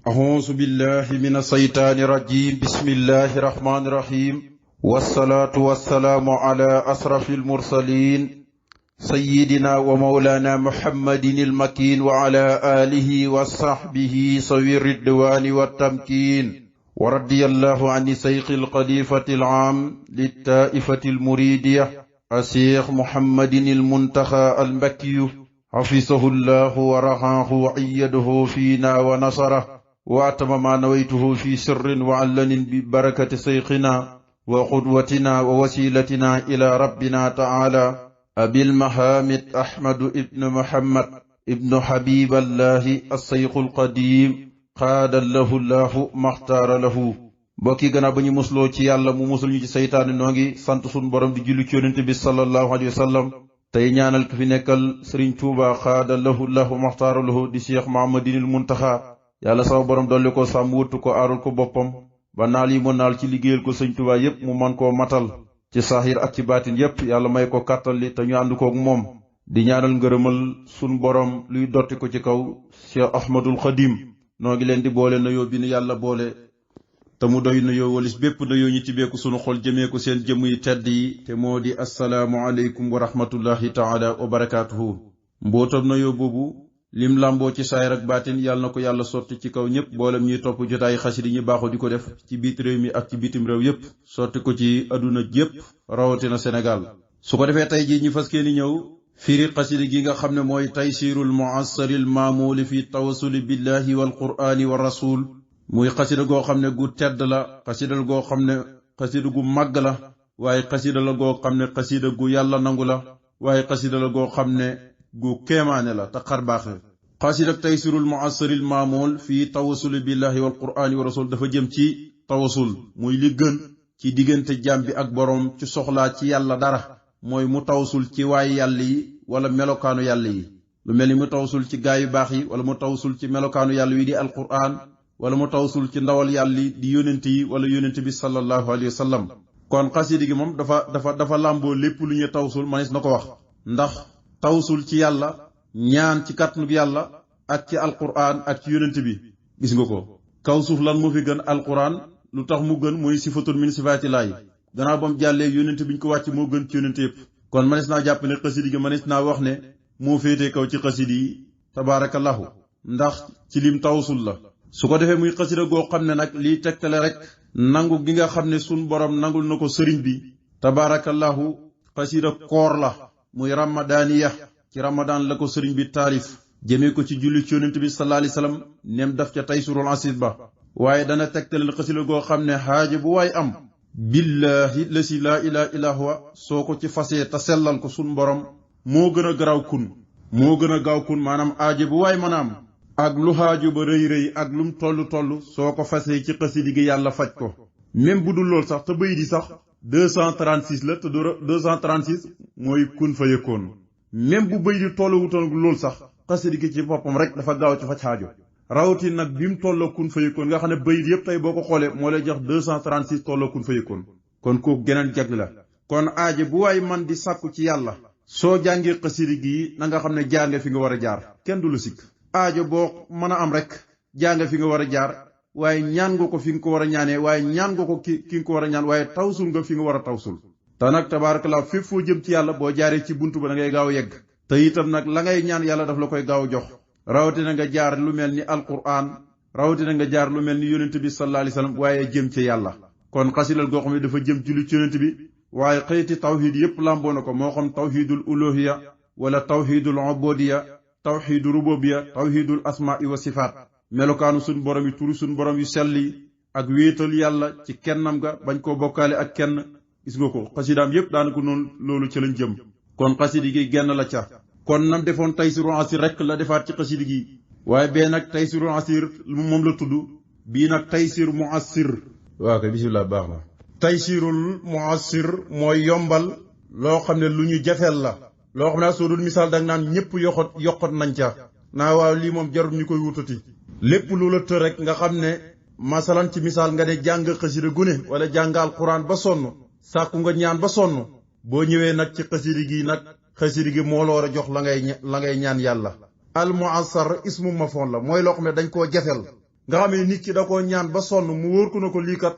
أعوذ بالله من الشيطان الرجيم بسم الله الرحمن الرحيم والصلاة والسلام على أشرف المرسلين سيدنا ومولانا محمد المكين وعلى آله وصحبه سوي الرضوان والتمكين ورضي الله عن شيخ الخليفة العام للطائفة المريدية الشيخ محمد المنتخى المكي حفظه الله ورعاه وأيده فينا ونصره وأتم ما نويته في سر وعلن ببركة شيخنا وقدوتنا ووسيلتنا إلى ربنا تعالى أبي المحامد أحمد ابن محمد ابن حبيب الله الشيخ القديم قاد له الله ما اختار له bokki gannaaw ba ñu musloo ci yàlla mu musul ñu ci seytaane noo ngi sant sunu borom di julli ci yonent bi sallallahu alayhi wa sallam tey ñaanal ki fi nekkal Sëriñ Tuuba xaada lahu lahu maxtaara lahu di Cheikh Mahamadinil Muntaxa yàlla sama borom dolli ko sàmm wuttu ko aarul ko boppam ba naal yi mu naal ci liggéeyal ko Sëriñ Tuuba yépp mu man koo matal ci saaxir ak ci baatin yépp yàlla may ko kàttal li te ñu ànd koog moom di ñaanal ngërëmal sunu borom luy dotti ko ci kaw Cheikh Ahmadul Xadim noo ngi leen di boole na yoo bi nu yàlla boole te mu doy nuyoo walis bépp nuyoo ñu tibeeku sunu xol jëmee ko seen jëmm yi tedd yi te moo di assalaamu aleykum wa rahmatullahi taala wa barakaatuhu mbootam nuyoo boobu lim làmboo ci saayir ak baatin yàlla na ko yàlla sotti ci kaw ñëpp boolem ñuy topp jotaay xasida ñi baaxoo di ko def ci biit réew mi ak ci bitim réew yépp sotti ko ci aduna jépp rawatina Sénégal su ko defee tey jii ñu fas keeni ñëw firi xasida gi nga xam ne mooy taysirul mu'assaril maamuli fi tawassuli billahi wal qur'ani wa rasul muy xasida goo xam ne gu tedd la xasida goo xam ne xasida gu màgg la waaye xasida la goo xam ne xasida gu yàlla nangu la waaye xasida la goo xam ne gu kéemaane la te xar baaxe xasida taysirul mu'assaril maamul fii tawassuli billahi wal qur'ani wa rasul dafa jëm ci tawassul muy li gën ci diggante jaam bi ak boroom ci soxlaa ci yàlla dara mooy mu tawassul ci waay yàlla yi wala melokaanu yàlla yi lu mel ni mu tawassul ci gaa yu baax yi wala mu tawassul ci melokaanu yàlla wi di alqur'an wala mu tawsul ci ndawal yàlla di yónent yi wala yónent bi sallallahu alayhi wa sallam kon xasida gi moom dafa làmboo lépp lu ñu tawsul manis na ko wax ndax tawsul ci yàlla ñaan ci kàttanug yàlla ak ci alquran ak ci yónent bi gis nga ko kaw suuf lan moo fi gën alquran lu tax mu gën mooy sifatun min sifaatillahi gannaaw ba mu jàllee yónent bi ñu ko wàcc moo gën ci yónent yëpp kon manis naa jàpp ne xasida gi manis naa wax ne moo féetee kaw ci xasida yi tabaarakallahu ndax ci lim tawsul la su ko defee muy xasida goo xam ne nag liy tegtale rek nangu gi nga xam ne sun borom nangul na ko sëriñ bi tabaarakallahu xasida koor la muy ramadaaniya ci ramadan la ko sëriñ bi taalif jëmee ko ci julli ci yonent bi sallallahu alayhi wasallam nem daf ca taysurul asir ba waaye dana tegtale xasida goo xam ne xaaja bu waay am billahi lasi laa ilaha illa huwa soo ko ci fasee te sellal ko sun borom moo gën a garaaw kun moo gën a gaaw kun maanaam aaja bu waay mën a am ak lu xaaju ba rëy rëy ak lum toll soo ko fasee ci xasida gi yàlla faj ko même bu dul lool sax te bay di sax 236 la te 236 mooy kun fa yëkkoon même bu bay di tolluwutoon lool sax xasida gi ci boppam rek dafa gaaw ci faj xaaju rawati nag bi mu tolloo kun fa yëkkoon nga xam ne bay di yëpp tey boo ko xoolee moo lay jox 236 tolloo kun fa yëkkoon kon kooku geneen jagli la kon aaje bu waay man di sàkku ci yàlla soo jàngee xasida gi na nga xam ne jaar nga fi nga war a jaar kenn du la sikk aajo boo mën a am rek jàng fi nga war a jaar waaye ñaan nga ko fi nga ko war a ñaanee waaye ñaan nga ko ki nga ko war a ñaan waaye tawsul nga fi nga war a tawsul te nag tabaarakallah fépp foo jëm ci yàlla boo jaaree ci buntu ba da ngay gaaw yegg te itam nag la ngay ñaan yàlla daf la koy gaaw jox rawatina nga jaar lu mel ni alquran rawatina nga jaar lu mel ni yonent bi sallallahu alayhi wasallam waaye jëm ci yàlla kon xasilal goo xam ne dafa jëm julli ci yonent bi waaye xëyti tawhid yépp làmboo na ko moo xam tawhidul uluhiyya wala tawhidul ubudiyya tawxiidu rububiya tawxiidul asmaa wa sifaat melokaanu suñ borom yi turu suñ borom yu selli ak wéetal yàlla ci kennam ga bañ koo bokkaale ak kenn gis nga ko xasidaam yépp daanaka noonu loolu ca lañ jëm kon xasidi gi genn la ca kon nam defoon taysirul asir rek la defaat ci xasidi gi waaye bee nag taysirul asir moom la tudd bii nag taysir muassir waaw kay bisimilah baax na taysirul muassir mooy yombal loo xam ne lu ñu jafeel la loo xam ne soo doon misaal da nga naan ñëpp yokkot nañ ca naa waaw lii moom jarul ñu koy wutati lépp lu la të rek nga xam ne masalan ci misaal nga ne jàng xasida gune wala jàng alquran ba sonn sàkku nga ñaan ba sonn boo ñëwee nag ci xasida gi nag xasida gi moo la war a jox la ngay ñaan yàlla al mu'assar ismu mafoon la mooy loo xam ne dañ koo jafel nga xam ne nit ki da koo ñaan ba sonn mu wóor ko na ko lii kat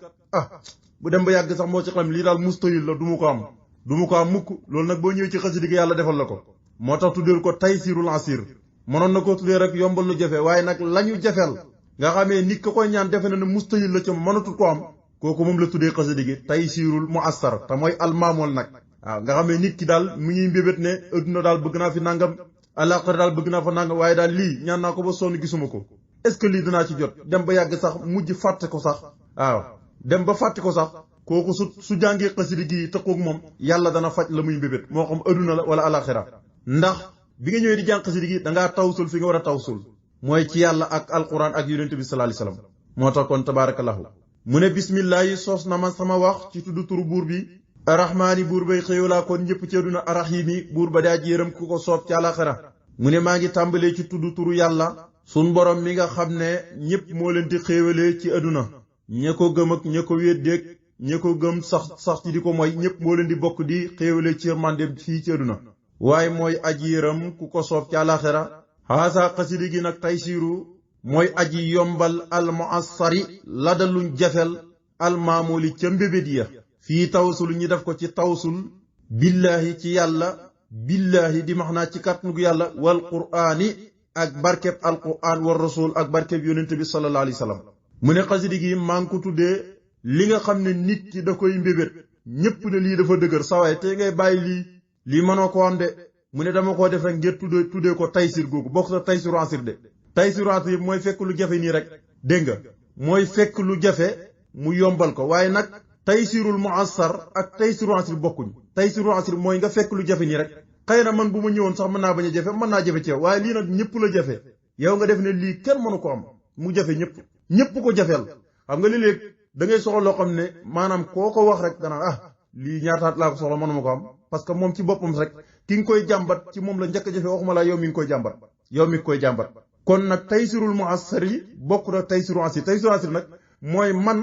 bu dem ba yàgg sax moo ci xam lii daal mustahil la du mu ko am mukk. loolu nag boo ñëwee ci xasida gi yàlla defal la ko moo tax tuddeel ko taysirul asir. mënoon na ko tuddee rek yombal lu jafe waaye nag lañu jafeel nga xamee nit ka koy ñaan defe na ne mustahil la ci mënatul ko am kooku moom la tuddee xasida gi taysirul muassar te mooy almaamool nag. waaw nga xamee nit ki daal mu ngi mbébét ne adduna daal bëgg naa fi nangam àllaaxira daal bëgg naa fa nangam waaye daal lii ñaan naa ko ba sonn gisuma ko est-ce que lii dinaa ci jot dem ba yàgg sax mujj fàtte ko sax. waaw dem ba fàtte ko sax kooku su jàngee xasida gi tëqoog moom yàlla dana faj la muy mbébét moo xam adduna la wala àllaaxira. ndax bi nga ñëwee di jàng xasida gi dangaa tawsul fi nga war a tawsul mooy ci yàlla ak alquran ak yonent bi sallallahu alayhi wasallam. moo tax kon tabaarakallahu mu ne bismillahi soos na ma sama wax ci tudd turu buur bi arrahmaani buur bay xéewalaa kon ñëpp ci àdduna arrahimi buur ba daa ji yërëm ku ko soob ci àllaaxira. mu ne maa ngi tàmbalee ci tudd turu yàlla sun borom mi nga xam ne ñëpp moo leen di xéewalee ci àdduna ña ko gëm ak ña ko wéddeeg ña ko gëm sax ci di ko mooy ñëpp moo leen di bokk di xéewalee ci yërmandeem fii ci àdduna waaye mooy aji yërëm ku ko soob ci àllaaxira. haasa xasida gi nag taysiru mooy aji yombal almuassari la daluñ jafel almaamuli ca mbébét ya fii tawsul ñi def ko ci tawsul billaahi ci yàlla billaahi di max naa ci kàttanu yàlla wal quraani ak barkeb alquran war rasul ak barkeb yonent bi sallallahu alayhi wa sallam. mu ne xasida gi maa ngi ko tuddee li nga xam ne nit ki da koy mbébét ñépp ne lii dafa dëgër sawaay te ngay bàyyi lii mënoo ko am de mu ne dama koo def rek ngir tuddee ko taysir googu bokk sa taysiru asir de taysiru asir mooy fekk lu jafe nii rek dégg nga mooy fekk lu jafe mu yombal ko waaye nag taysirul muassar ak taysiru asir bokkuñ. taysiru asir mooy nga fekk lu jafe nii rek xëy na man bu ma ñëwoon sax mën naa bañ a jafe mën naa jafe ci yow waaye lii nag ñëpp la jafe yow nga def ne lii kenn mënu ko am mu jafe ñëpp ko jafeel. xam nga léeg-léeg da ngay soxla loo xam ne maanaam koo ko wax rek dana lii ñaataat laa ko soxla mënuma ko am parce que moom ci boppam rek ki nga koy jàmbat ci moom la njëkk a jafe waxuma la yow mi ngi koy jàmbat kon nag taysirul muassar yi bokk na taysiru asir nag mooy man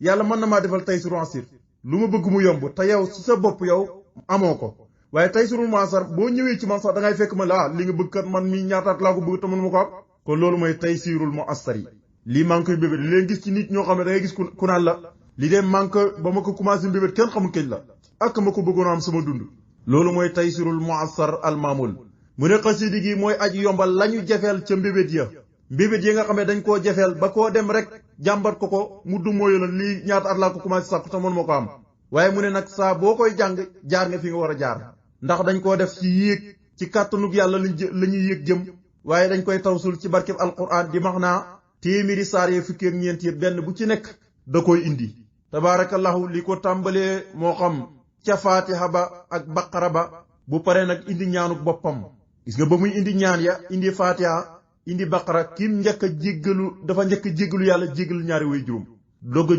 yàlla mën na maa defal taysiru asir lu ma bëgg mu yomb te yow ci sa bopp yow amoo ko waaye taysirul muassar boo ñëwee ci man sax da ngay fekk ma la li nga bëgg kat man mi ñaataat laa ko bëgg te mënuma ko am kon loolu mooy taysirul muassar yi. lii maa ngi koy bébét leen gis ci nit ñoo xam ne da ngay gis ku naan la lii de maa ngi ko ba ma ko commencé mbébét kenn xamul keñ la ak ma ko bëggoon am sama dund. loolu mooy taysirul muassar almaamul. mu ne xasida gi mooy aji yombal lañu jafeel ca mbébét yi nga xam ne dañ koo jafeel ba koo dem rek jàmbat ko mu du mooy la lii ñaata at laa ko commencé sàkku te mën ma ko am waaye mu ne nag saa boo koy jàng jaar nga fi nga war a jaar ndax dañ koo def ci yéeg ci kàttanug yàlla la ñuy yéeg jëm waaye dañ koy tawsul ci barkeb alquran di max naa téeméeri saar yee fukki ak ñeent yëpp benn bu ci nekk da koy indi tabaarakallahu li ko tàmbalee moo xam ca faatiha ba ak baqara ba bu paree nag indi ñaanuk boppam gis nga ba muy indi ñaan ya indi faatiha indi baqara kim njëkk a jéggalu dafa njëkk a jéggalu yàlla jéggalu ñaari way juróom doog a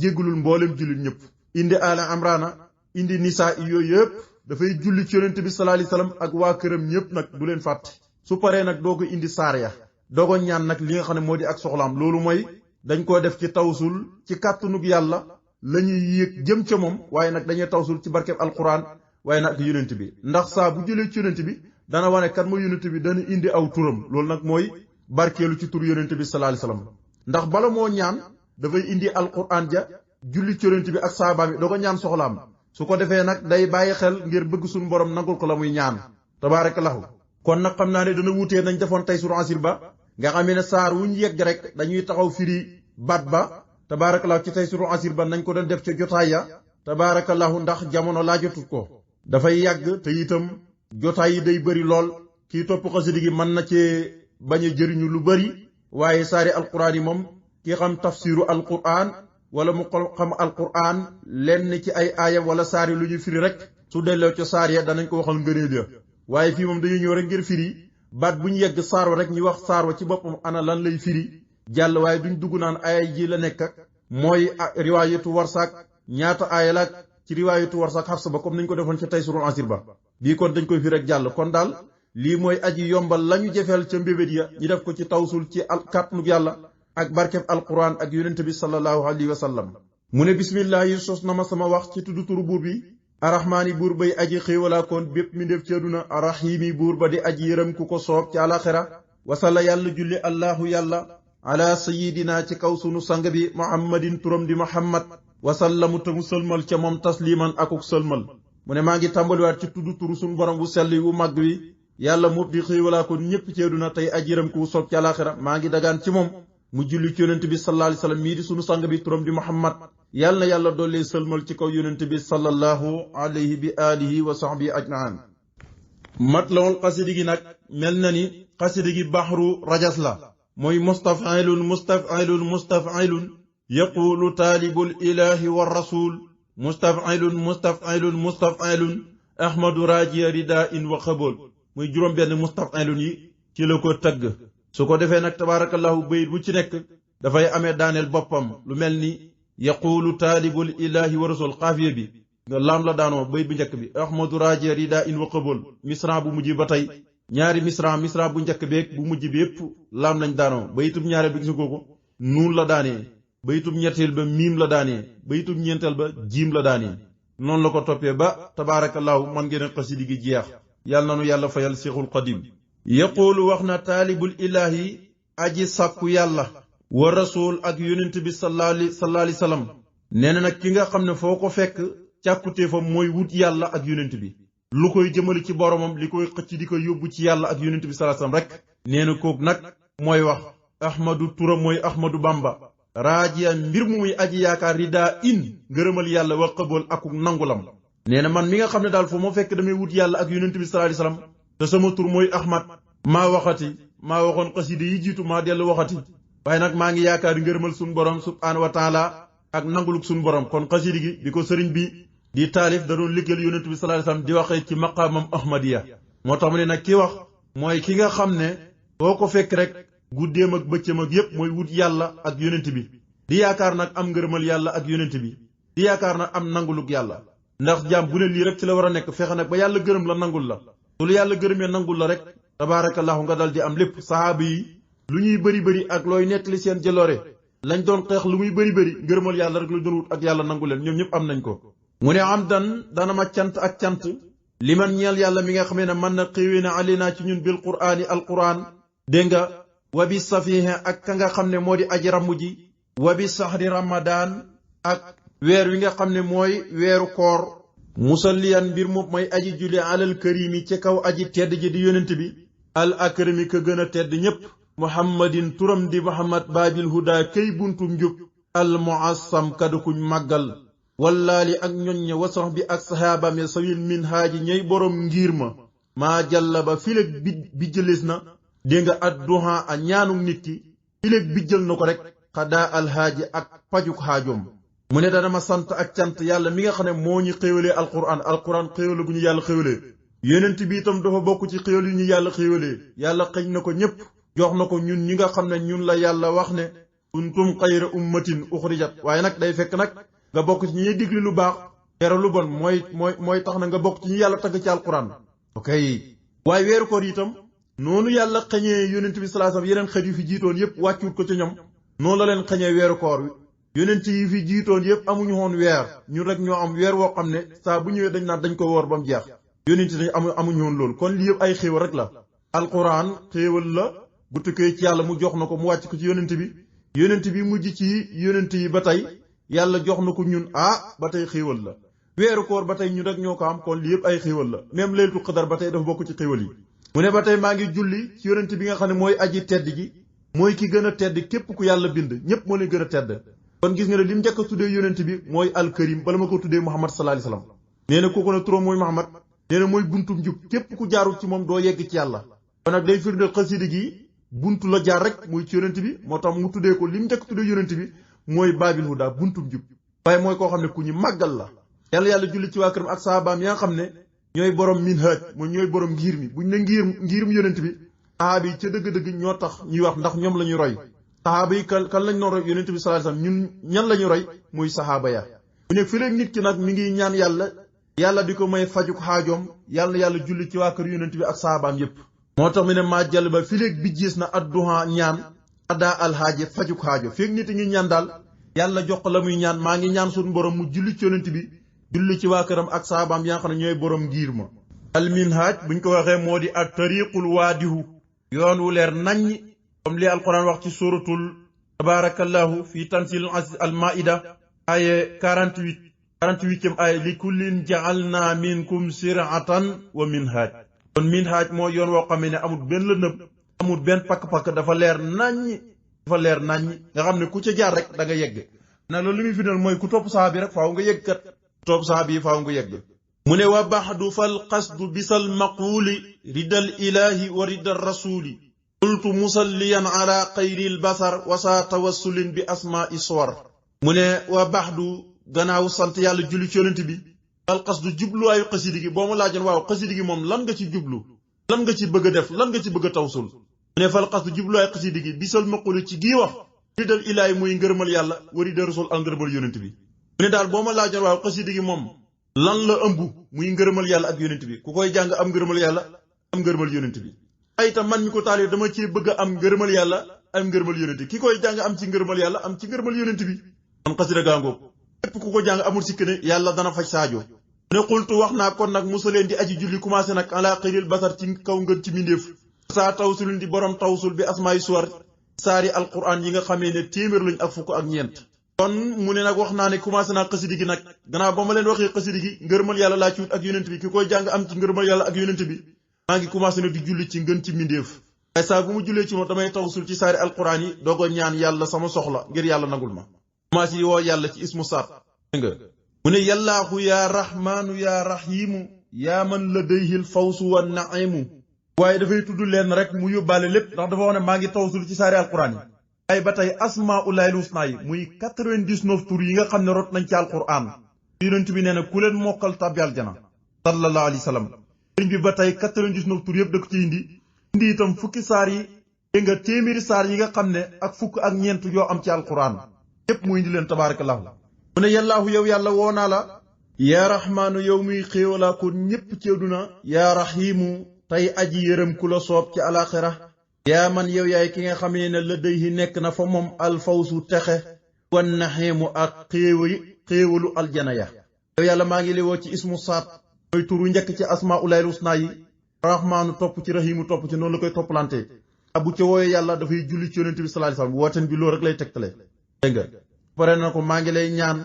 jéggalul mboolem jullit ñëpp indi ala amrana indi nisaa yooyu yëpp dafay julli ci yonent bi sallallahu alayhi wasallam ak waa këram ñëpp nag du leen fàtte su paree nag doog a indi saar ya doog a ñaan nag li nga xam ne moo di ak soxlaam loolu mooy dañ koo def ci tawsul ci kàttanug yàlla la ñuy yéeg jëm ca moom waaye nag dañuy tawsul ci barkeb alquran waaye nag yonent bi ndax saa bu jëlee ci yonent bi dana wane kat mooy yonent bi dana indi aw turam loolu nag mooy barkeelu ci tur yonent bi sallallahu alayhi wasallam ndax bala moo ñaan dafay indi alquran ja julli ci yonent bi ak saabaam yi doog a ñaan soxlaam su ko defee nag day bàyyi xel ngir bëgg suñu borom nangul ko la muy ñaan tabaarakallahu kon nag xam naa ne dana wutee nañ defoon taysirul asir ba nga xam ne saar wuñ yegg rek dañuy taxaw firi baat ba tabaarakallahu ci taysirul asir ba nañ ko doon def ca jotaay ya tabaarakallahu ndax jamono laajatut ko dafay yàgg te itam jotaay yi day bëri lool kii topp xasida gi mën na cee bañ a jëriñu lu bëri waaye saari alquran yi moom ki xam tafsiru alquran wala mu xam alquran lenn ci ay aayam wala saari lu ñu firi rek su delloo ca saar ya danañ ko waxal ngëneel ya waaye fii moom dañuy ñëw rek ngir firi baat bu ñu yegg saar wa rek ñu wax saar wa ci boppam ana lan lay firi jàll waaye duñ dugg naan aaya ji la nekk ak mooy riwaayatu warsaak ñaata aaya la ci riwaayatu warsaak xafsa ba comme nañ ko defoon ca taysirul asir ba bii kon dañ koy firi rek jàll kon daal lii mooy aji yombal lañu jefeel ca mbébét ya ñu def ko ci tawsul ci kàttanug yàlla ak barkeb alquran ak yonent bi sallallahu alayhi wa sallam mu ne bismillah yi sos na ma sama wax ci tudd turu buur bi arrahmaani buur bay aji xéewalaa koon bépp mi def ci àdduna arrahiimi buur ba di aji yërëm ku ko soob ci alaxira wasalla yàlla julli allahu yàlla ala sayidina ci kaw sunu sang bi muhammadin turam di muhammad wasallamu te mu sëlmal ca moom tasliman akuk sëlmal mu ne maa ngi tàmbaliwaat ci tudd turu sunu borom bu sell wu màgg wi yàlla mu di xéewalaa ko ñépp ci àddina tey ajiram ku soob ci àlaxira maa ngi dagaan ci moom mu julli ci yonent bi sallallahu alayhi wa sallam mii di sunu sang bi turam di muhammad yàlla na yàlla dollee sëlmal ci kaw yonent bi sallallahu alayhi bi alihi wa sahbihi ajmain matlawul xasidi gi nag mel na ni xasidi gi baxru rajas la mooy mustafilun mustafilun mustafilun yaqulu taalibul ilahi wa rasul mustafilun mustafilun mustafilun ahmadu rajiya rida in wa xabool muy juróom benn mustafilun yi ci la ko tëgg su ko defee nag tabaarakallahu bayit bu ci nekk dafay amee daaneel boppam lu mel ni yaqulu taalibul ilahi wa rasul xaafiya bi nga laam la daanoo bayit bu njëkk bi ahmadu rajiya rida in wa xabool misra bu mujj ba tey ñaari misra bu njëkk beeg bu mujj bi yépp laam lañ daanoo bayitub ñaareel bi gis nga ko nuun la daanee bayitub ñetteel ba miim la daanee bayitub ñeenteel ba jiim la daanee noonu la ko toppee ba tabaarakallahu man ngeen a xasidi gi jeex yàlla na nu yàlla fayal seexul qadim yaquulu wax na taalibul ilaahi aji sàkku yàlla wa rasul ak yonent bi sallallahu alayhi wasallam nee na nag ki nga xam ne foo ko fekk càkkutéefam mooy wut yàlla ak yonent bi lu koy jëmale ci boromam li koy xëcc di ko yóbbu ci yàlla ak yonent bi sallallahu alayhi wasallam rek nee na kooku nag mooy wax ahmadu turam mooy ahmadu bamba raajiya mbir mu muy aji yaakaar ridaa in ngërëmal yàlla wa xëbool akuk nangulam nee na man mi nga xam ne daal fu ma fekk damay wut yàlla ak yonent bi sallallahu alayhi wasallam te sama tur mooy ahmad maa waxati maa waxoon xasida yi jiitu maa dellu waxati waaye nag maa ngi yaakaar ngërëmal suñu borom subhaanahu wa taala ak nanguluk suñu borom kon xasida gi bi ko sëriñ bi di taalif da doon liggéeyal yonent bi sallallahu alayhi wasallam di waxee ci maqaamam ahmadiya moo tax mu ne nag ki wax mooy ki nga xam ne boo ko fekk rek guddeem ak bëccëm ak yépp mooy wut yàlla ak yonent bi di yaakaar nag am ngërëmal yàlla ak yonent bi di yaakaar nag am nanguluk yàlla ndax jaam bu ne lii rek ci la war a nekk fexe nag ba yàlla gërëm la nangul la su lu yàlla gërëmee nangul la rek tabaarakallahu nga dal di am lépp sahaaba yi lu ñuy bëri ak looy nettali seen jëloore lañ doon xeex lu muy bëri ngërëmal yàlla rek la doon wut ak yàlla nangu leen ñoom ñëpp am nañ ko mu ne am dana ma cant ak cant li man ñeel yàlla mi nga xamee ne man na xéewee na alina ci ñun bil quraani al quraan dégg nga wa bi safihe ak ka nga xam ne moo di aji ramm ji wa bi sahri ramadan ak weer wi nga xam ne mooy weeru koor musalliyan mbir mu mooy aji julli alal karimi ci kaw aji tedd ji di yonent bi al akrami ka gën a tedd ñépp muhammadin turam di muhammad baabil huda kay buntum njub al muassam kadu kuñ màggal wallaali ak ñoññe wasax bi ak saxaabam ya sawil min haaji ñey boroom ngir ma maa jàlla ba fileeg bi jëlis na dégg nga adduha a ñaanuk nit ki fileeg bi jël na ko rek xadaa alhaaji ak pajuk xaajoom mu ne dana ma sant ak cant yàlla mi nga xam ne moo ñu xéewalee alquran xéewale gu ñu yàlla xéewalee yonent bi itam dafa bokk ci xéewal yu ñu yàlla xéewalee yàlla xëñ na ko ñépp jox na ko ñun ñi nga xam ne ñun la yàlla wax ne kuntum xayra ummatin uxrijat waaye nag day fekk nag nga bokk ci ñuy digli lu baax tere lu bon mooy tax na nga bokk ci ñu yàlla tagg ci alquran ok waaye weeru koor itam noonu yàlla xañee yonent bi sallallahu alayhi wasallam yeneen xeet yu fi jiitoon yépp wàccuut ko ci ñoom noonu la leen xañee weeru koor wi yonent yi fi jiitoon yépp amuñu woon weer ñun rek ñoo am weer woo xam ne saa bu ñëwee dañ naan dañ ko woor ba mu jeex yonent yi amuñu woon loolu kon lii yëpp ay xéewal rek la alquran xéewal la bu tukkee ci yàlla mu jox na ko mu wàcc ko ci yonent bi mujj ci yonent yi ba tey yàlla jox na ko ñun ba tey xéewal la weeru koor ba tey ñun rek ñoo ko am kon lii yëpp ay xéewal la même laylatul qadar ba tey dafa bokk ci xéewal yi mu ne ba tey maa ngi julli ci yonent bi nga xam ne mooy aji tedd ji mooy ki gën a tedd képp ku yàlla bind ñépp moo leen gën a tedd kon gis nga ne li mu njëkk a tuddee yonent bi mooy alkarim bala ma ko tuddee muhammad sallallahu alayhi wasallam nee na kooku ne turam mooy muhammad nee na mooy buntum njub képp ku jaarul ci moom doo yegg ci yàlla kon nag day firndeel xasida gi buntu la jaar rek muy ci yonent bi moo tax mu tuddee ko li mu njëkk tuddee yonent bi mooy baabil huda buntum njub waaye mooy koo xam ne ku ñu màggal la yàlla julli ci waa këram ak saabaam yaa nga xam ne ñooy borom minhaj mooy ñooy borom ngir mi buñ ne ngirum yonent bi sahaaba yi ca dëgg-dëgg ñoo tax ñuy wax ndax ñoom la ñuy roy sahaaba yi kan lañ doon roy yonent bi sallallahu alayhi wasallam ñun ñan la ñuy roy muy sahaaba ya bu nekk fi léegi nit ki nag mi ngi ñaan yàlla di ko may fajuk xaajoom yàlla julli ci waa kër yonent bi ak saabaam yépp moo tax mu ne maa jàll ba fi léegi bi gis na adduha ñaan addaa alxaaji fajuk xaajo feeg nit ngi ñaan daal yàlla jox ko la muy ñaan maa ngi ñaan suñu borom mu julli ci yonent bi julli ci waa këram ak saabaam yaa xam ne ñooy borom ngir ma alminhaj buñ ko waxee moo di ak tariqul waadihu yoon wu leer naññ comme li alquran wax ci suratul tabarakallahu fi tanzil al maida aya 48e aya li kullin ja'alna minkum shir'atan wa minhaj kon minhaj moo yoon woo xam ne amul benn lëndëm amul benn pakk-pakk dafa leer naññi nga xam ne ku ca jaar rek da nga yegg na loolu li muy firndeel mooy ku topp saxaaba yi rek faaw nga yegg kat topp saxaaba yi faaw nga yegg mu ne wa baxdu fal qasdu bisal maquuli ridal ilahi wa ridal rasuli qultu musalliyan ala xayril basar wasa tawassulin bi asma'i suwar mu ne wa baxdu gannaaw sant yàlla julli ci yonent bi fal qasdu jubluwaayu xasidi gi boo ma laajoon waaw xasidi gi moom lan nga ci jublu lan nga ci bëgg a def lan nga ci bëgg a tawsul mu ne fal qasdu jubluwaayu xasidi gi bisal maquuli ci gii wax ridal ilahi muy ngërëmal yàlla wa ridal rasul al ngërëmal yonent bi mu ne daal boo ma laajoon waaw xasidi gi moom lan la ëmb muy ngërëmal yàlla ak yonent bi ku koy jàng am ngërëmal yàlla am ngërëmal yonent bi ay itam man mi ko taalif dama ci bëgg a am ngërëmal yàlla am ngërëmal yonent ki koy jàng am ci ngërëmal yàlla am ci ngërëmal yonent bi man xasida gaangoo képp ku ko jàng amul sikk ne yàlla dana faj saajo ne xultu wax naa kon nag musa leen di aji julli commencé nag ala xayril basar ci kaw ngën ci mindeef saa tawsulin di borom tawsul bi asmaay suwar saari alquran yi nga xamee ne téeméer lañ ak fukk ak ñeent kon mu ne nag wax naa ne commencé naa xasidi gi nag gannaaw ba ma leen waxee xasidi gi ngërëmal yàlla laa ci wut ak yonent bi ki koy jàng am ci ngërëmal yàlla ak yonent bi maa ngi commencé nag di julli ci ngën ci mindeef ay saa bu mu jullee ci moom damay tawsul ci saari alquran yi doog a ñaan yàlla sama soxla ngir yàlla nagul ma commencé yi woo yàlla ci ismu saat nga mu ne yàllaahu yaa rahmaanu yaa rahimu yaa man ladayhil fawsu wa naimu waaye dafay tudd leen rek mu yóbbaale lépp ndax dafa wax ne maa ngi tawsul ci saari alquran yi ay ba tey asmaullahil husna yi muy 99 tur yi nga xam ne rot nañ ci alquran yonent bi nee na ku leen mokkal tàbbi aljana sallallahu alayhi wa sallam sëriñ bi ba tey 99 tur yëpp da ko ci indi itam fukki saar yi dégg nga téeméeri saar yi nga xam ne ak fukk ak ñeent yoo am ci alquran yépp mu indi leen tabaarakallahu mu ne yàllaahu yow yàlla woo naa la yaa rahmaanu yow muy xéewalaa ko ñépp ci àdduna yaa rahimu tey aji yërëm ku la soob ci alaxira yaa man yow yaay ki nga xamee ne la day yi nekk na fa moom alfawsu texe wan naxiimu ak xéewalu aljana ya yow yàlla maa ngi li woo ci ismu saat mooy turu njëkk ci asmaullahil husna yi rahmaanu topp ci rahimu topp ci noonu la koy toppalante bu ca wooyee yàlla dafay julli ci yonent bi sallallahu alayhi wasallam wooten bi loolu rek lay tegtale dégg nga pare na ko maa ngi lay ñaan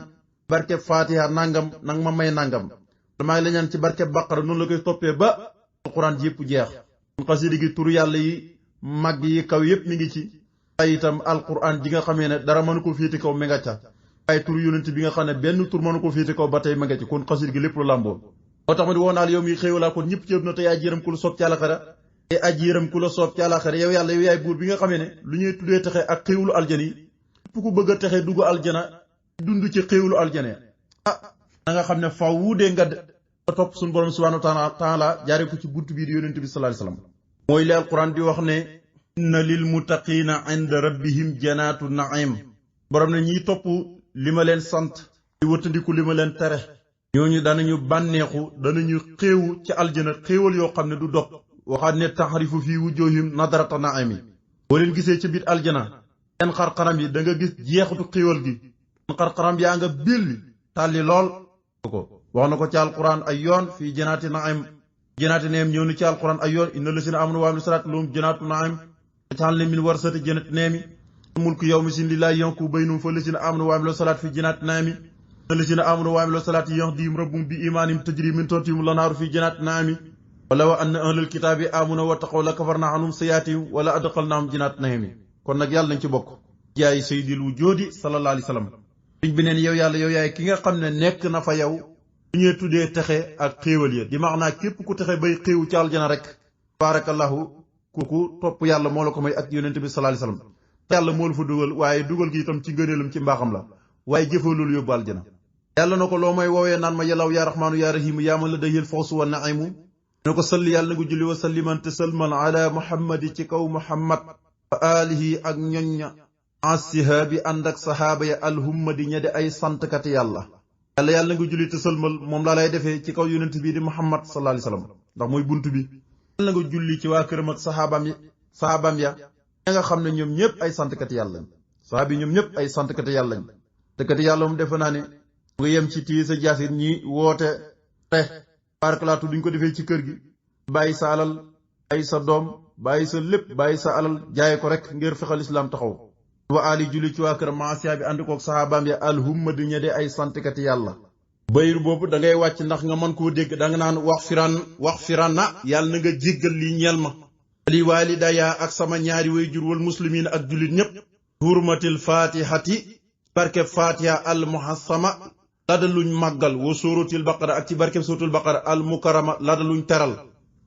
barkeb fatiha nangam nang ma may nangam maa ngi lay ñaan ci barkeb baqara noonu la koy toppee ba alquran ji yëpp jeex xasida gi turu yàlla yi mag yi kaw yëpp mi ngi ci ay itam alquran ji nga xamee ne dara mënu ko féete kaw mi nga ca ay tur yonent bi nga xam ne benn tur mënu ko féete kaw ba tey ma nga ci kon xasida gi lépp lu làmboo moo tax ma di woo naal yow mi xéewalaa kon ñëpp ci na tey aji yërëm ku la soob ci àlaxira te aji yërëm ku la soob ci àlaxira yow yàlla yow yaay buur bi nga xamee ne lu ñuy tuddee texe ak xéewlu aljana yi képp ku bëgg a texe dugg aljana dund ci xéewlu aljana da nga xam ne faw wuudee nga topp suñu borom subhanahu wa taala jaare ko ci buntu bii di yonent bi sallallahu alayhi wasallam mooy li alquran di wax ne inna lil muttaqina inda rabbihim janaatu naim borom ne ñiy topp li ma leen sant di wëttandiku li ma leen tere ñooñu danañu bànneexu danañu xéewu ci aljana xéewal yoo xam ne du dog waxaat ne taxarifu fii wujuhim nadrata naimi boo leen gisee ci biir aljana seen xarxaram yi da nga gis jeexutu xéewal gi seen xarxaram yaa nga billi tàlli lool ko wax na ko ci alquran ay yoon fii janaati naim janaati neem ñëw na ci alquran ay yoon inna lasina amanu wa amilu salaati lahum janaatu naim jaxal ne min warsati jannati neemi mulku yawmi sin lillahi yanku baynum fa lasina amanu wa amilu salaati fi janaati naimi inna lasina amanu wa amilu salaati yahdihim rabbuhum bi imaanihim tajri min tahtihim lanaaru fi janaati naimi wala wa anna ahlal kitaabi amanu wa taqaw la kafarna anhum sayyi'aatihim wala adxalnaahum janaati naimi kon nag yàlla nañ ci bokk jaay sayyidil wujuudi sallallahu alayhi wa sallam liñ bi neen yow yàlla yow yaay ki nga xam ne nekk na fa yow lu ñuy tuddee texe ak xéewal ya di max naa képp ku texe bay xéewu ci aljana rek baarakallahu kooku topp yàlla moo la ko may ak yonent bi sallallahu alayhi wasallam yàlla moo la fa dugal waaye dugal gi itam ci ngëneelam ci mbaaxam la waaye jëfoo loolu yóbbu aljana yàlla na ko loo may woowee naan ma yàllaw yaa rahmaanu yaa rahimu yaa man la dayil fawsu wa naimu ne ko salli yàlla na ko julli wa salliman te salmal ala muhammadi ci kaw muhammad wa alihi ak ñoñña asihaabi ànd ak sahaaba ya alhummadi ña di ay santkati yàlla yàlla nga julli te sëlmal moom laa lay defee ci kaw yonent bii di muhammad sallallahu alayhi wasallam ndax mooy bunt bi yàlla nga julli ci waa këram ak sahaabam ya ña nga xam ne ñoom ñëpp ay santkati yàlla lañ sahaaba yi ñoom ñëpp ay santkati yàlla lañ santkati yàlla moom defe naa ne nga yem ci tii sa jaasit ñi woote te barakalaatu duñ ko defee ci kër gi bàyyi sa alal ay sa doom bàyyi sa lépp bàyyi sa alal jaay ko rek ngir fexal islaam taxaw wa ali julli ci waa kër maasiya bi ànd koog saxaabaam ya alhumma di ñe de ay santkati yàlla bayru boobu da ngay wàcc ndax nga mën koo dégg da nga naan wax firan na yàlla na nga jéggal lii ñeel ma li waalidaya ak sama ñaari way jur wal muslimiin ak jullit ñépp hurmatil fatihati barkeb fatiha al muhassama lada luñ màggal wa suratil baqara ak ci barkeb suratul baqara al mukarama lada luñ teral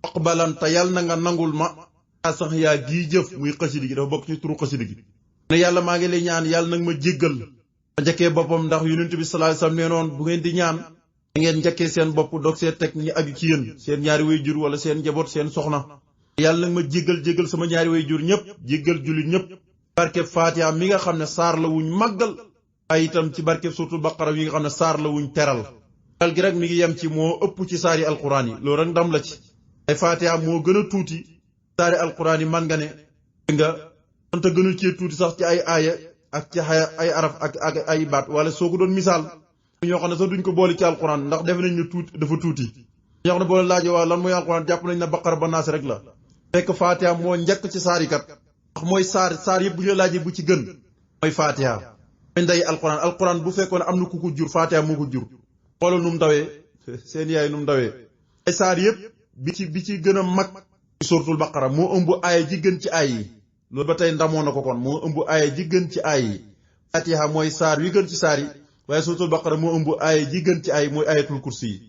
aqbalan te yàlla na nga nangul ma sax yaa gii jëf muy xasidi gi dafa bokk ci turu xasidi gi ne yàlla maa ngi lay ñaan yàlla nag ma jéggal ma njëkkee boppam ndax yonent bi sallallahu alayhi wasallam nee noon bu ngeen di ñaan da ngeen njëkkee seen bopp doog see teg ñi aju ci yéen seen ñaari way jur wala seen njaboot seen soxna yàlla nag ma jéggal sama ñaari way jur ñëpp jéggal jullit ñëpp barkeb Fatiha mi nga xam ne saar la wuñ màggal ay itam ci barkeb suratul baqara yi nga xam ne saar la wuñ teral teral gi rek mi ngi yem ci moo ëpp ci saari alquran yi loolu rek ndam la ci ay Fatiha moo gën a tuuti saari alquran yi man nga ne nga anta gënul ci tuuti sax ci ay aaya ak ci ay araf ak ay baat wala soo ko doon misaal ñoo xam ne sax duñ ko boole ci alquran ndax def nañ ne tuuti dafa tuuti ñoo xam ne boole laajo waaw lan mooy alquran jàpp nañ ne baqara ba naas rek la fekk Fatiha moo njëkk ci saar yi kat ndax mooy saar yëpp bu ñu laajee bu ci gën mooy Fatiha mooy ndey alquran bu fekkoon am na ku ko jur Fatiha moo ko jur xoolal nu mu dawee seen yaay nu mu dawee ay saar yëpp bi ci gën a mag suratul baqara moo ëmb aaya ji gën ci aay yi loolu ba tey ndamoo na ko kon moo ëmb aaya ji gën ci aay yi Fatiha mooy saar wi gën ci saar yi waaye suratul baqara moo ëmb aaya ji gën ci aay mooy ayatul kursi yi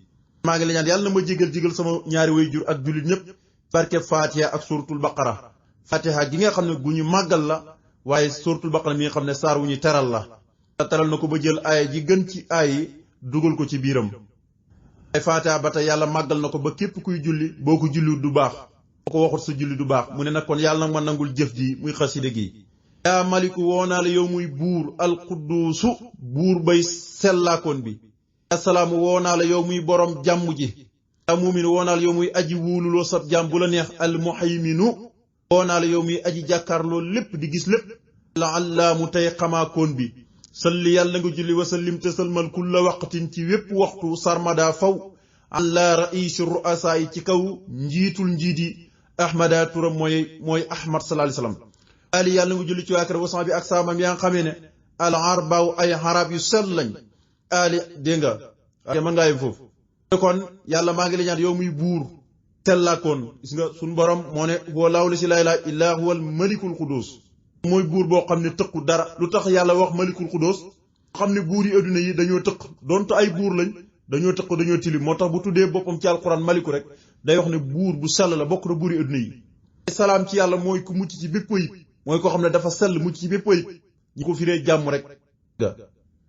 maa ngi la ñaan yàlla na ma jégal sama ñaari way jur ak jullit ñëpp barke Fatiha ak suratul baqara Fatiha gi nga xam ne gu ñu màggal la waaye suratul baqara mi nga xam ne saar wu ñu teral la teral na ko ba jël aaya ji gën ci aay yi dugal ko ci biiram ay Fatiha ba tey yàlla màggal na ko ba képp kuy julli boo ko julliwut du baax boo ko waxut sa julli du baax mu ne nag kon yàlla nag ma nangul jëf ji muy xaside gi yaa maliku woo naa la yow muy buur alquduusu buur bay sellaakoon bi assalaamu woo naa la yow muy borom jàmm ji yaa muuminu woo naa la yow muy aji wuululoo sab jàmm bu la neex almuhayminu woo naa la yow muy aji jàkkaarloo lépp di gis lépp la allaamu tey xamaakoon bi salli yàlla nga julli wasallim te salmal kulla waqtin ci wépp waxtu sarmada faw alla raisi ruasa yi ci kaw njiitul njiiti ahmada turam mooy ahmad sallallahu alayhi wasallam ali yàlla nga julli ci waa kër wasan bi ak saamam yaa nga xamee ne al arbaaw ay xarab yu sell lañ ali dégg nga mën ngaa yem foofu kon yàlla maa ngi la ñaan yow muy buur sellaakoon gis nga suñ borom moo ne huwa laahu la si laa ilaaha illaa huwa al malikul quddus mooy buur boo xam ne tëqu dara lu tax yàlla wax malikul quddus xam ne buur yi adduna yi dañoo tëq donte ay buur lañ dañoo tëq dañoo tilim moo tax bu tuddee boppam ci alquran maliku rek day wax ne buur bu sell la bokk na buur yi adduna yi salaam ci yàlla mooy ku mucc ci bépp ayib mooy koo xam ne dafa sell mucc ci bépp ayib ñi ko firee jàmm rek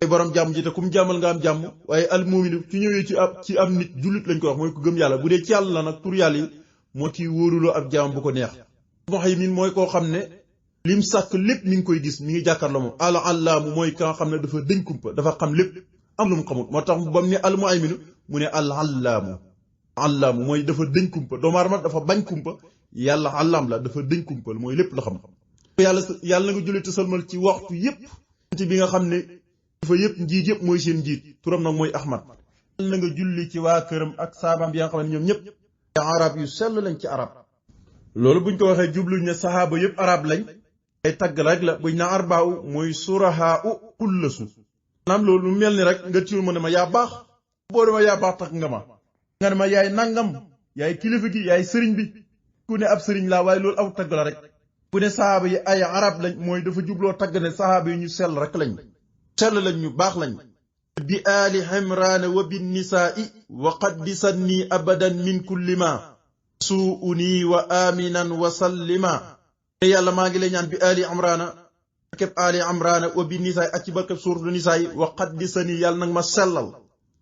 ay borom jàmm ji te kum jàmmal nga am jàmm waaye almu'min ci ñëwee ci am nit jullit lañ ko wax mooy ku gëm yàlla bu dee ci yàlla la nag tur yàlla yi moo ciy wóoruloo ab jàmm bu ko neex muhaymin mooy koo xam ne lim sàkk lépp mi ngi koy gis mi ngi jàkkaarloo moom al allaamu mooy ka nga xam ne dafa dëñ kumpa dafa xam lépp am lu mu xamut moo tax bam ne al muhayminu mu ne al allaamu mooy dafa dëñ kumpa doomu aadama dafa bañ kumpa yàlla allaam la dafa dëñ kumpa mooy lépp la xam yàlla na nga julli te salmal ci waxtu yépp ci bi nga xam ne dafa yëpp njiit yëpp mooy seen njiit turam nag mooy ahmad yàlla na nga julli ci waa këram ak saabaam bi nga xam ne ñoom ñëpp arab yu sell lañ ci arab loolu buñ ko waxee jubluñ ne sahaaba yëpp arab lañ ay tagg rek la buñ na arbaaw mooy surahaa u kullasu maanaam loolu mel ni rek nga tiwul ma ne ma yaa baax boo dema yaa baax takk nga ne ma yaay nangam yaay kilifa gi yaay sëriñ bi ku ne ab sëriñ laa waaye loolu aw tagg la rek ku ne sahaaba yi ay arab lañ mooy dafa jubloo tagg ne sahaaba yi ñu sell rek lañ sell lañ ñu baax lañ bi aali imraana wa bin nisaa'i wa qaddisanni abadan min kulli ma suuni wa aminan wa sallima yàlla maa ngi lay ñaan bi aali imraana barkeb aali imraana wa bin nisaa'i ak ci barkeb suuratu nisaa'i wa qaddisani yàlla nag ma sellal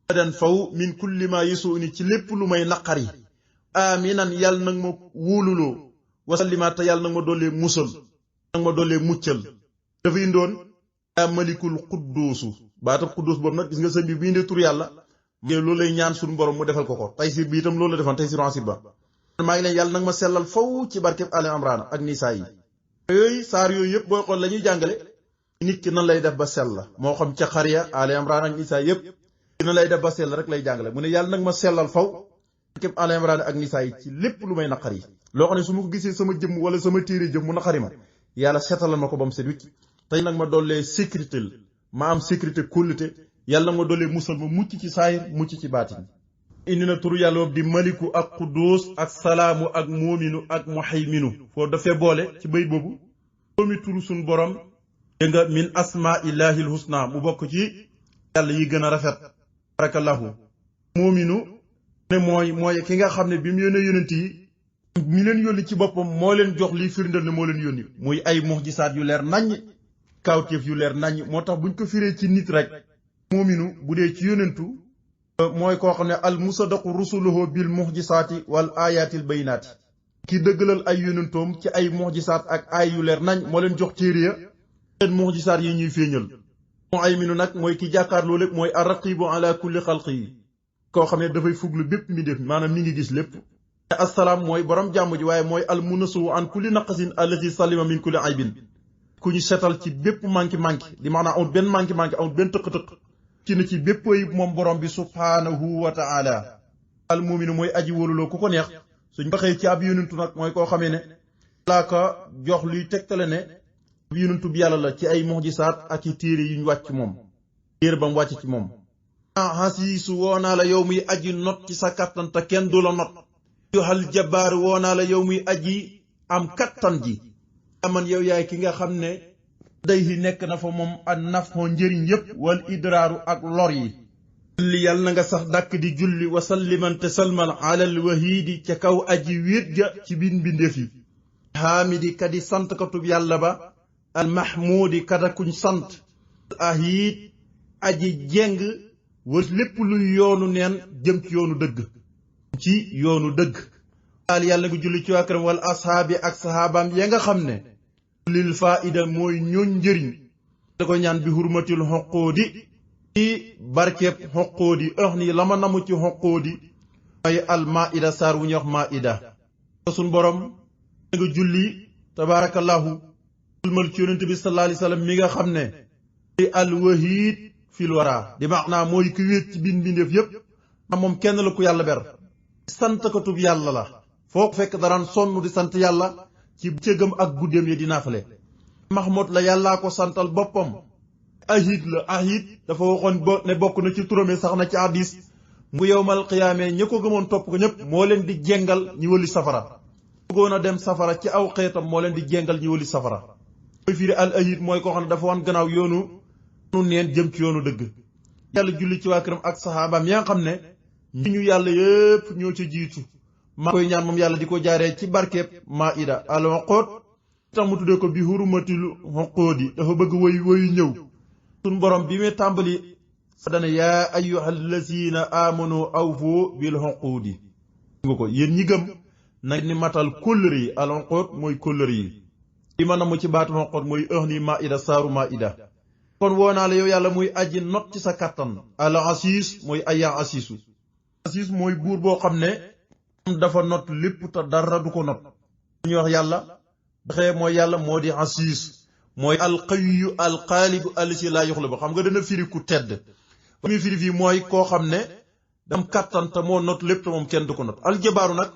abadan faw min kulli ma yasuuni ci lépp lu may naqari aminan yàlla nag ma wóoluloo wa sallima te yàlla nag ma doolee musal nag ma doolee muccal dafa indoon yaa malikul quddoosu baatab quddus boobu nag gis nga sëñ bi bu indee tur yàlla loolu lay ñaan suñu borom mu defal ko taysir bi itam loolu la defoon taysir ansib ba maa ngi leen yàlla nag ma sellal faw ci barkeb Ali Imran ak nisaa yi yooyu saar yooyu yëpp booy xool la ñuy jàngale nit ki nan lay def ba sell la moo xam ca xariya Ali Imran ak nisaa yëpp nan lay def ba sell rek lay jàngale mu ne yàlla nag ma sellal faw képp Al Imran ak Nisaa yi ci lépp lu may naqar yi loo xam ne su ma ko gisee sama jëmm wala sama téere jëmm mu naqari ma yàlla seetalal ma ko ba mu set wicc tey nag ma dollee sécurité ma am sécurité kóllite yàlla ma dollee musal ma mucc ci saayir mucc ci baatin indi na turu yàlla boobu di maliku ak quddus ak salaamu ak moominu ak muhayminu foo dafee boole ci bayit boobu doomi turu suñ borom dégg nga min asmaa illahil husna mu bokk ci yàlla yi gën a rafet barakallahu moominu ne mooy ki nga xam ne bi mu yónnee yónent yi mi leen yónni ci boppam moo leen jox liy firndal ne moo leen yónni muy ay muxjisaat yu leer naññ kawtéef yu leer naññ moo tax buñ ko firee ci nit rek moominu bu dee ci yónentu mooy koo xam ne al musaddaqu rusuluhu bil muxjisaati wal ayatil bayinaati ki dëggalal ay yónentoom ci ay muxjisaat ak ay yu leer nañ moo leen jox téere ya leen muxjisaat yi ñuy feeñal moo ay minu nag mooy ki jàkkaarloo lépp mooy arraqibu ala kulli xalqi yi koo xam ne dafay fuglu bépp mi def maanaam mi ngi gis lépp assalaam mooy borom jàmm ji waaye mooy al munasu an kulli naqasin allati salima min kulli aybin ku ñu setal ci bépp manki di maanaam amul benn manki amul benn tëq-tëq ci na ci bépp ayib moom borom bi subhaanahu wa taala al muminu mooy aji wóoluloo ku ko neex suñ waxee ci ab yonentu nag mooy koo xamee ne laa ko jox luy tegtale ne ab yonentu bi yàlla la ci ay muxjisaat ak i téere yuñ wàcc moom téere ba mu wàcc ci moom hasiisu woo naa la yow muy aji not ci sa kattan te kenn du la not yoxal jabaar woo naa la yow muy aji am kattan ji aman yow yaay ki nga xam ne day yi nekk na fa moom an nafoo njëriñ yépp wal idraaru ak lor yi julli yàlla na nga sax dàkk di julli wasalliman te salmal alal wahiidi ca kaw aji wéet ja ci biir mbindeef yi haamidi kadi sant katub yàlla ba al mahmuudi kada kuñ sant ahiid aji jeng wër lépp luy yoonu neen jëm ci yoonu dëgg al yàlla nga julli ci waa këram wal ashaabi ak sahabaam ya nga xam ne lil faida mooy ñooñ njëriñ da ko ñaan bi hurmatil xoqoodi ci barkeeb xoqoodi nii la ma namu ci xoqoodi mooy al maida saar wu ñuy wax maida suñ borom nga julli tabaarakallahu ulmal ci yonente bi sallallahu alayhi wasallam mi nga xam ne al wahid fil wara di maanaa mooy ki wéet ci biir mbindeef yépp moom kenn la ku yàlla ber sant ko tub yàlla la foo fekk daraan sonn di sant yàlla ci bëccëgam ak guddeem yi di naafale Mahmoud la yàllaa ko santal boppam ahid la ahid dafa waxoon ne bokk na ci turamee sax na ci hadis mu yowmal qiyaamee ña ko gëmoon topp ko ñëpp moo leen di jengal ñi wëli safara bëggoon a dem safara ci aw xeetam moo leen di jengal ñi wëli safara mooy firi al ahid mooy koo xam ne dafa wan gannaaw yoonu neen jëm ci yoonu dëgg yàlla julli ci waa këram ak saxaabaam yaa nga xam ne ñi ñu yàlla yépp ñoo ca jiitu maa koy ñaan moom yàlla di ko jaaree ci barkeeb maida al xoqoot tax mu tuddee ko bi hurumatil xoqoodi dafa bëgg woyu ñëw suñ borom bi muy tàmbali dana yaa ayyuhal lazina amanu awfu bil xoqoodi nga ko yéen ñi gëm nag ni matal kóllëre yi al xoqoot mooy kóllëre yi li ma namu ci baatu xoqoot mooy ni maida saaru maida kon woo naa la yow yàlla muy aji not ci sa kattan al asiis mooy aya asiisu asiis mooy buur boo xam ne dafa not lépp te dara du ko not ñuy wax yàlla baxee mooy yàlla moo di asiis mooy alqawiyu alqaalibu allasi laa yuxlabu xam nga dana firi ku tedd ba muy firi fii mooy koo xam ne dam kattan te moo not lépp te moom kenn du ko not aljabaaru nag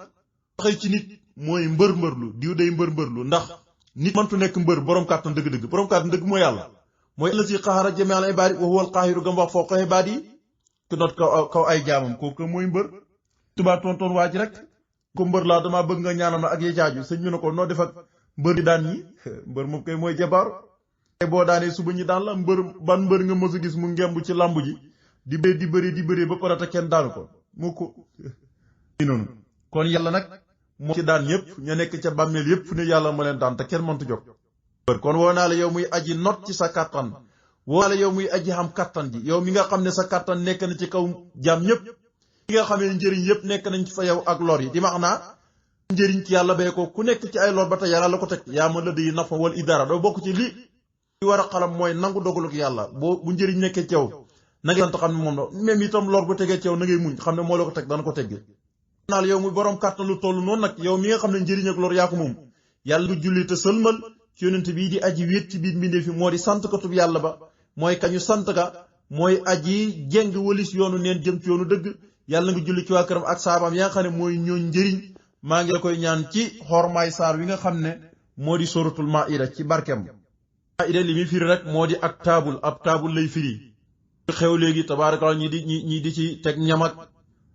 waxee ci nit mooy mbër-mbërlu diw day mbër-mbërlu ndax nit mëntu nekk mbër borom kattan dëgg-dëgg borom kattan dëgg mooy yàlla mooy allasi qaxara jami al ibaadi wa huwa alqaahiru gam wax foo ko ibaadi yi ku not kaw ay jaamam kooku mooy mbër tubaa tontoon waa ji rek ko mbër laa damaa bëgg nga ñaanal ma ak yi caaju sëñ bi ne ko noo def ak mbër di daan ñi mbër moom koy mooy jabaaru boo daanee suba ñi daan la ban mbër nga mës a gis mu ngemb ci làmb ji di bëri ba pare te kenn daanu ko mu ko noonu kon yàlla nag moo ci daan ñëpp ña nekk ca bàmmeel yëpp fu ne yàlla ma leen daan te kenn mëntu jóg kon woo naa la yow muy aji not ci sa kattan woo naa la yow muy aji xam kattan ji yow mi nga xam ne sa kattan nekk na ci kaw jaam ñëpp mi nga xamee njëriñ yëpp nekk nañ ci fa yow ak lor yi di max naa njëriñ ci yàlla bee ko ku nekk ci ay lor ba tey yàlla la ko teg yaa ma la di nafa wal idara doo bokk ci li war a xalam mooy nangu dogaluk yàlla bu njëriñ nekkee ci yow na nga sant xam ne moom la même itam lor bu tegee ci yow na ngay muñ xam ne moo la ko teg dana ko tegg naal yow muy borom kàttan lu toll noonu nag yow mi nga xam ne njëriñ ak lor yaa ko moom yàlla du julli te sëlmal ci yonent bii di aji wéet ci biir mbindee fi moo di sant katub yàlla ba mooy kañu sant ga mooy aji jeng walis yoonu neen jëm ci yoonu dëgg yàlla nga julli ci waa këram ak saabaam yaa nga xam ne mooy ñooñ njëriñ maa ngi la koy ñaan ci xormaay saar wi nga xam ne moo di suratul maida ci barkem maida li muy firi rek moo di ak taabul ab taabul lay firi xew léegi tabaarakallah ñi di ci teg ñamak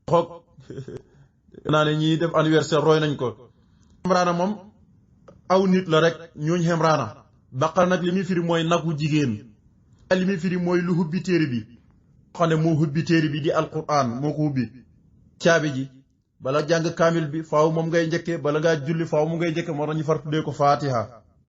xoog naa ne ñi def anniversaire roy nañ ko xemraana moom aw nit la rek ñooñ xemraana baqara nag li muy firi mooy nagu jigéen li muy firi mooy lu hubbi téere bi xam ne moo hubbi téere bi di alquran moo ko hubbi caabi ji bala jàng kaamil bi faaw moom ngay njëkke bala ngaa julli faaw mu ngay njëkke moo tax ñu far tuddee ko fatiha